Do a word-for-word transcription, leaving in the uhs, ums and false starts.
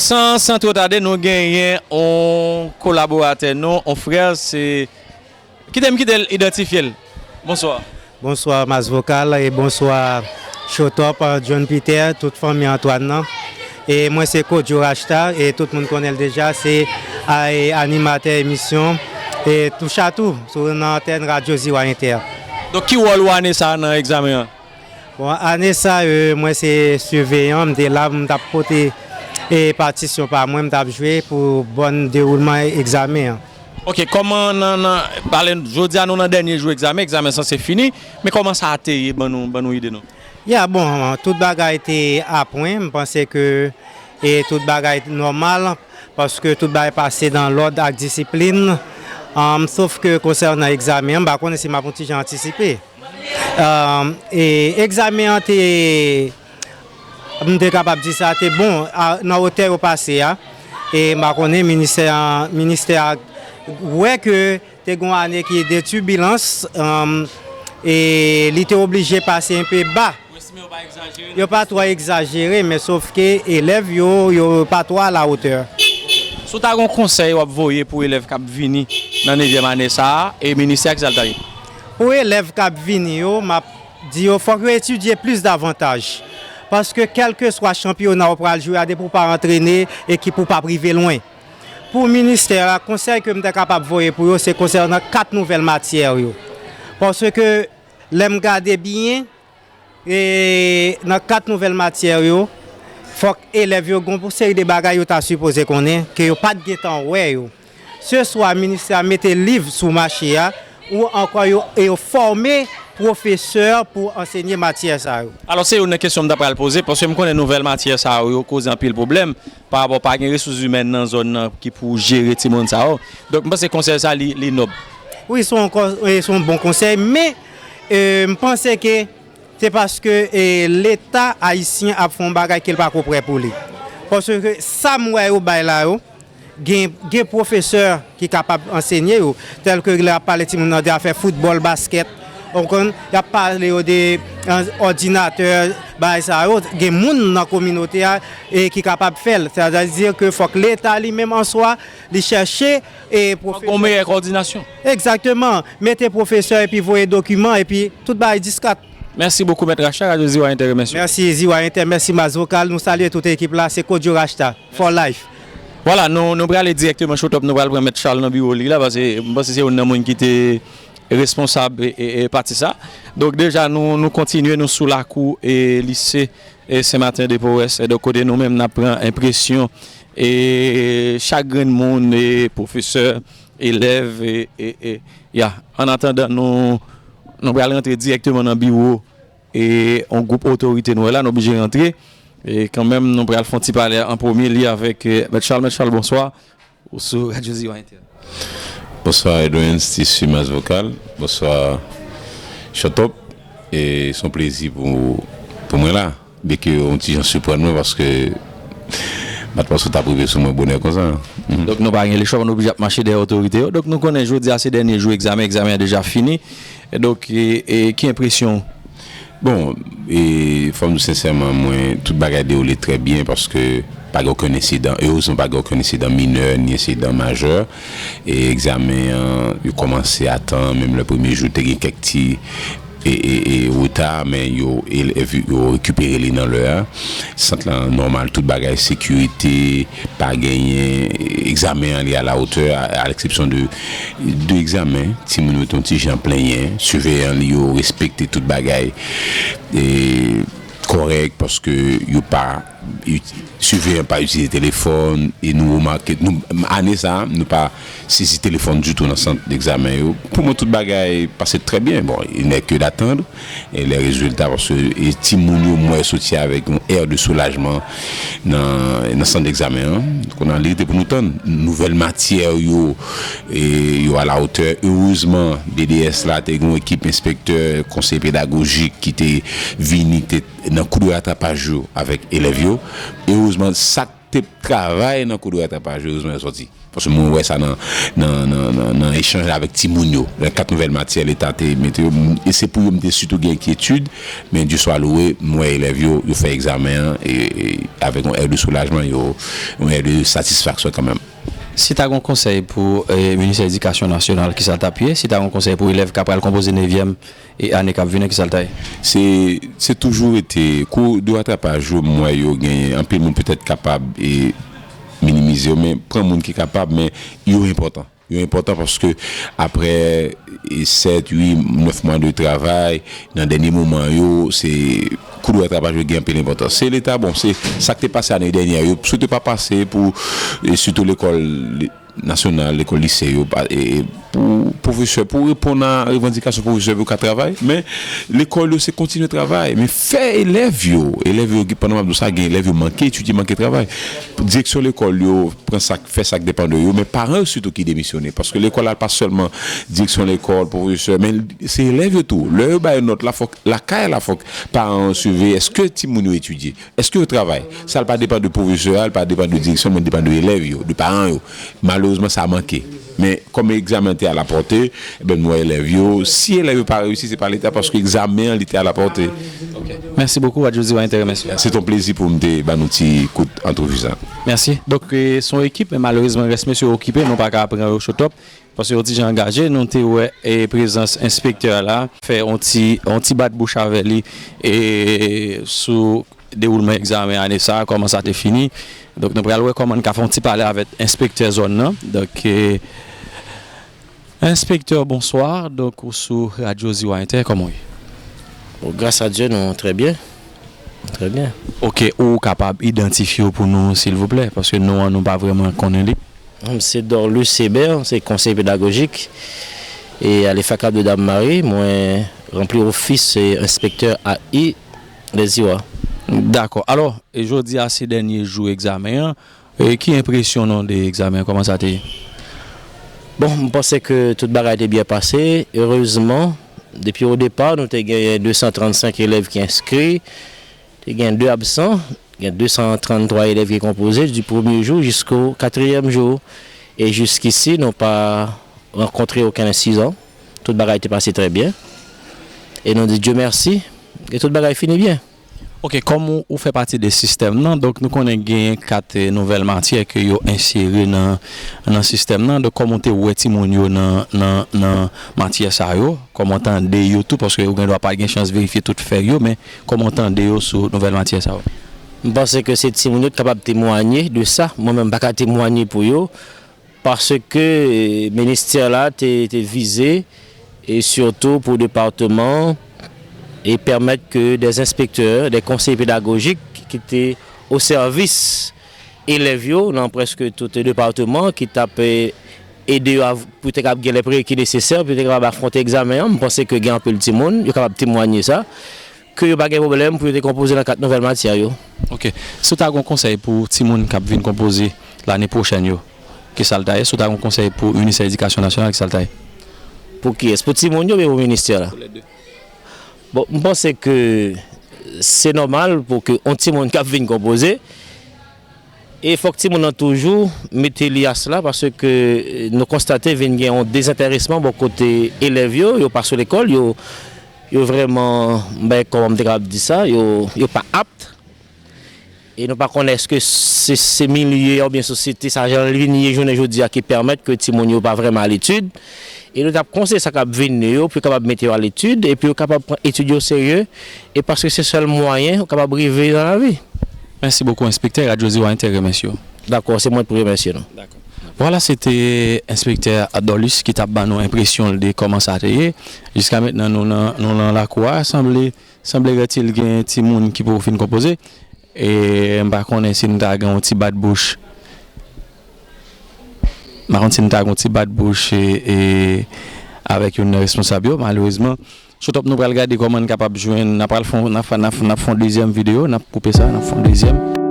San, san twò tade, nou genyen yon kolaboratè nou, yon frè, se, kite m kite l idantifye l. Bonswa. Bonswa Mas Vokal e bonswa Showtop, John Peter, tout fanmi Antoine nan. E mwen se Kodjo Rachta e tout moun konnen l deja, se a- e animatè emisyon e touchatou sou nan antèn Radyo Ziwa Inter. Donk ki wòl ou ane sa a nan egzamen an? Bon, ane sa, e, mwen se siveyan, m te la, m t ap pote e patisyon pa mwen, m t ap jwe pou bòn dewoulman egzamen an. Ok, kòman nan, nan, pale, jodi a nou nan dènye jou egzamen, egzamen sanse fini, men kòman sa a te ye, ban nou, ban nou ide nou? Ya, bon, tout bagay te apwen, m panse ke e tout bagay nòmal, paske tout bagay pase dan lòd ak disiplin. Sof ke konsènan egzamen an, m pa konnen si m ap yon ti jan antisipe. E egzamen an te, m te kapab di sa, te bon, nan wotè yo pase a. E m pa konnen ministè an, ministè a wè ke te gen yon ane ki de tibilans, e li te oblije pase enpe ba. Yo pa twò egzajere, men sof ke elèv yo, yo pa twò alawotè. Si w ta gen yon konsèy w ap voye pou elèv k ap vini nan nevyèm ane sa a, e ministè a, ki sa l ta ye? Pou elèv k ap vini yo, m ap di yo, fòk yo etidye plis davantaj. Paske kèlkeswa chanpyona w pral jwe a, depi w pa antrene, ekip ou p ap rive lwen. Pou ministè a, konsèy ke m ta kapab voye pou yo, se konsènan kat nouvèl matyè yo. Paske lè m gade byen, e nan kat nouvèl matyè yo, fòk elèv yo gen yon seri de bagay yo ta sipoze konnen, ke yo pa t gentan wè yo. Se swa ministè a mete liv sou mache a, ou ankò yo, e yo fòme pwofesè pou ansenye matyè sa yo. Alò, se youn nan kesyon m ta pral poze, paske m konnen nouvèl matyè sa yo, yo koze anpil pwoblèm pa rapò pa gen resous imèn nan zòn nan ki pou jere timoun sa yo. Donk, m panse konsèy sa, li, li nòb. Wi, se yon kò-, e, se yon bon konsèy, men, e, m panse ke se paske, e, Leta ayisyen ap fè yon bagay ke l pa ko prè pou li. Paske sa m wè yo bay la yo, gen, gen pwofesè ki kapab ansenye yo, tèl ke lè y ap pale timoun nan de afè foutbòl, baskèt, w konprann, y ap pale yo de, an, òdinatè, bagay sa yo, gen moun nan kominote a, e ki kapab fè l. Sètadi ke fòk Leta li menm an swa, li chèche, e pwofesè. Fòk gon meyè kowòdinasyon. Egzakteman. Mete pwofesè epi voye dokiman epi tout bagay diskat. Mèsi bokou, Mèt Rachta, Radyo Ziwa Inter remèsye w. Mèsi Ziwa Inter, mèsi Mas Vokal, nou salye tout ekip la, se Kodjo Rachta, for life. Vwala, nou, nou prale dirèkteman Showtop, nou pral pran Mèt Charles nan biwo li la, paske m panse se youn nan moun ki te responsab e, e, e pati sa. Donk deja nou, nou kontinye, nou sou lakou e lise e Sen Maten de Powès, e donk kote nou menm n ap pran enpresyon e chak grenn moun, e pwofesè, elèv, e, e, e, ya. An atandan, nou, nou pral rantre dirèkteman nan biwo e yon gwoup otorite nou wè la, nou oblije rantre. E kanmenm, nou pral fè yon ti pale an premye li avèk, e, Mèt Charles. Mèt Charles, bonswa. Ou sou Radyo Ziwa Inter. Bonswa Edwens, ti Simas Vokal. Bonswa Showtop. E se yon plezi pou, pou mwen la. Byenke yon ti jan siprann mwen paske m pa t panse w t ap rive sou mwen bonè konsa. Mhm. Donk nou pa gen lechwa, nou oblije ap mache dèyè otorite yo. Donk nou konnen jodi a se dènye jou egzamen, egzamen an deja fini. E donk, e, e, ki enpresyon w? Bon, e, fò m di w sensèman, mwen, tout bagay dewoule trè byen paske pa gen okenn ensidan. Erezman, pa gen okenn ensidan minè ni ensidan majè. E egzamen an, yo kòmanse a tan, menm lè premye jou, te gen kèk ti, e, e, e, reta, men yo, elèv yo rekipere li nan lè a. Sant lan nòmal, tout bagay, sekirite, pa genyen, egzamen an, li alawotè, a, a leksepsyon de, de egzamen. Timoun yo te yon ti jan plenyen, siveyan li yo respekte tout bagay, e, kòrèk, paske yo pa, yo, siveyan pa itilize telefòn, e nou remake, nou, ane sa, nou pa sezi telefòn ditou nan sant egzamen yo. Pou mwen, tout bagay pase trè byen. Bon, il n'est que d'attendre, e, les résultats, paske, e, timoun yo, m wè, soti avèk yon air de soulajman nan, nan sant egzamen an. Kounye a, li rete pou nou tann nouvèl matyè yo, e, yo alawotè. Erezman, B D S la te gen yon ekip enspektè, konseye pedagojik ki te vini, te nan kou de ratrapaj yo avèk elèv yo. Erezman, sa k te travay nan kou de ratrapaj yo, erezman yo sòti. Paske mwen wè sa nan, nan, nan, nan, nan echanj avèk timoun yo. Nan kat nouvèl matyè Leta te mete yo, m- e se pou yo m te sitou gen enkyetid, men Dye swa louwe, m wè elèv yo, yo fè egzamen an, e, e avèk yon è de soulajman, yo, yon è de satisfaksyon kanmenm. Si ta gen yon konsèy pou eh, Ministè Edikasyon Nasyonal, kisa l t ap ye? Si ta gen yon konsèy pou elèv k ap pral konpoze nevyèm e ane k ap vini an, kisa l ta ye? Se, se toujou rete, kou de ratrapaj yo, m wè yo genyen, anpil moun petèt kapab e minimize yo, men pran moun ki kapab, men yo enpòtan. Yo enpòtan paske apre e sèt, uit, nèf mwa de travay, nan dènye moman yo, se kou de ratrapaj yo gen anpil enpòtans. Se Leta, bon, se sa k te pase ane dènyè yo, si w te pa pase pou, e sitou lekòl nasyonal, lekòl lise yo, pa- e, e pou pwofesè, pou reponn a revandikasyon pwofesè pou yo ka travay, men lekòl yo se kontinye travay, men fè elèv yo, elèv yo, pandan m ap di w sa, gen elèv yo manke etidye, manke travay. Direksyon lekòl yo pran sa, fè sa k depann de yo, men paran yo sitou ki demisyone, paske lekòl la pa sèlman direksyon lekòl, pwofesè, men se elèv yo tou. Lè yo ba yo nòt la, fòk lakay la, fòk paran yo siveye èske timoun yo etidye. Èske yo travay? Sa l pa depann de pwofesè a, l pa depann de direksyon, men depann de elèv yo, de paran yo. Malerezman, sa manke. Men kòm egzamen an te alapòte, ebyen, nou wè elèv yo, si elèv yo pa reyisi, se pa Leta, paske egzamen an, li te alapòte. Mèsi bokou, Radyo Ziwa Entèrè, mèsi. Se t on plezi pou m te ba nou ti kout antrevi sa. Mèsi. Donk, eh, se yon ekip, men malerezman, rès mesye yo okipe, nou pa ka pran yo chotòp. Paske yon ti jan angaje, nou te wè e prezans enspektè a la, fè yon ti, yon ti bat bouch avè li e sou dewoulman egzamen ane sa a, kòman sa te fini. Donk, nou pral wè kòman n ka fè yon ti pale avèk enspektè zòn nan. Donk, e, enspektè, bonswa. Donk, ou sou Radyo Ziwa Entè, kòman w ye? Bon, gras a Dye, nou trè byen. Trè byen. Ok, ou kapab idantifye w pou nou, silvouplè, paske non an nou pa vrèman konnen li. M se Dorlus Eber, m se konseye pedagojik e a l'EFACAP de Dame Marie, mwen ranpli ofis enspektè A I Lèziwa. Dakò. Alò, e jodi a se dènye jou egzamen an. E ki enpresyon nou de egzamen an? Kòman sa te ye? Bon, m panse ke tout bagay te byen pase. Erezman, depi o depa, nou te genyen de san trannsenk elèv ki enskri, te gen de absan, gen de san tranntwa elèv ki konpoze di premye jou jisko katriyèm jou. E jiskisi, nou pa rankontre okenn ensidan. Tout bagay te pase trè byen. E nou di Dye mèsi, e tout bagay fini byen. Ok, kòm ou, ou fè pati de sistèm nan, donk nou konnen genyen kat eh, nouvèl matyè ke yo ensere nan, nan sistèm nan. Donk kòman w te wè timoun yo nan, nan, nan matyè sa yo? Kòman w tande yo tou? Paske ou gen dwa pa gen chans verifye tout fèy yo, men kòman w tande yo sou nouvèl matyè sa yo? M panse ke se timoun yo ki kapab temwanye de sa. Mwen menm, m pa ka temwanye pou yo. Paske eh, ministè la te, te vize, e sitou pou depatman, e pèmèt ke dè enspektè, dè konseye pedagojik ki te o sèvis elèv yo nan prèske tout depatman, ki t ap eh, ede yo av- pou te kapab gen lè prereki nesesè, pou yo te kapab afwonte egzamen an. M panse ke gen anpil timoun, yo kapab temwanye sa, ke yo pa gen pwoblèm pou yo te konpoze nan kat nouvèl matyè yo. Ok. Si w ta gen yon konsèy pou timoun k ap vin konpoze lane pwochèn yo, ki sa l ta ye? Si w ta gen yon konsèy pou Ministè Edikasyon Nasyonal, ki sa l ta ye? Pou kiyès? Pou timoun yo oubyen pou ministè la? Bon, m panse ke se nòmal pou ke yon timoun k ap vin konpoze, e fòk timoun nan toujou mete li asla, paske nou konstate vin gen yon dezentèresman bò kote elèv yo, yo pa sou lekòl, yo, yo vrèman, ben, kòman m te kapab di sa, yo, yo pa apt. E nou pa konnen èske se, se milye a oubyen sosyete sa jan l vin ye jounen jodi a ki pèmèt ke timoun yo pa vrèman aletid. E nou t ap konseye sa k ap vini yo pou yo kapab mete yo aletid, epi yo kapab pran etid yo serye, e paske se sèl mwayen ou kapab rive nan lavi. Mèsi bokou, enspektè. Radyo Ziwa Entè remèsye w. Dakò, se mwen pou remèsye nou. Vwala, se te enspektè Dorlus ki t ap ban nou enpresyon l de kòman sa te ye. Jiska mentnan, nou nan, nou nan lakou a. Sanble, sanble rètil gen timoun ki poko fin konpoze. E m pa konnen si n ta gen yon ti bat bouch. M pa konn si n ta gen yon ti bat bouch e, e, avèk youn nan responsab yo. Malerezman, Chotòp, nou pral gade kòman n kapab jwenn, n ap pral fè, n ap fè, n ap, n ap fè yon dezyèm videyo, n ap koupe sa, n ap fè yon dezyèm.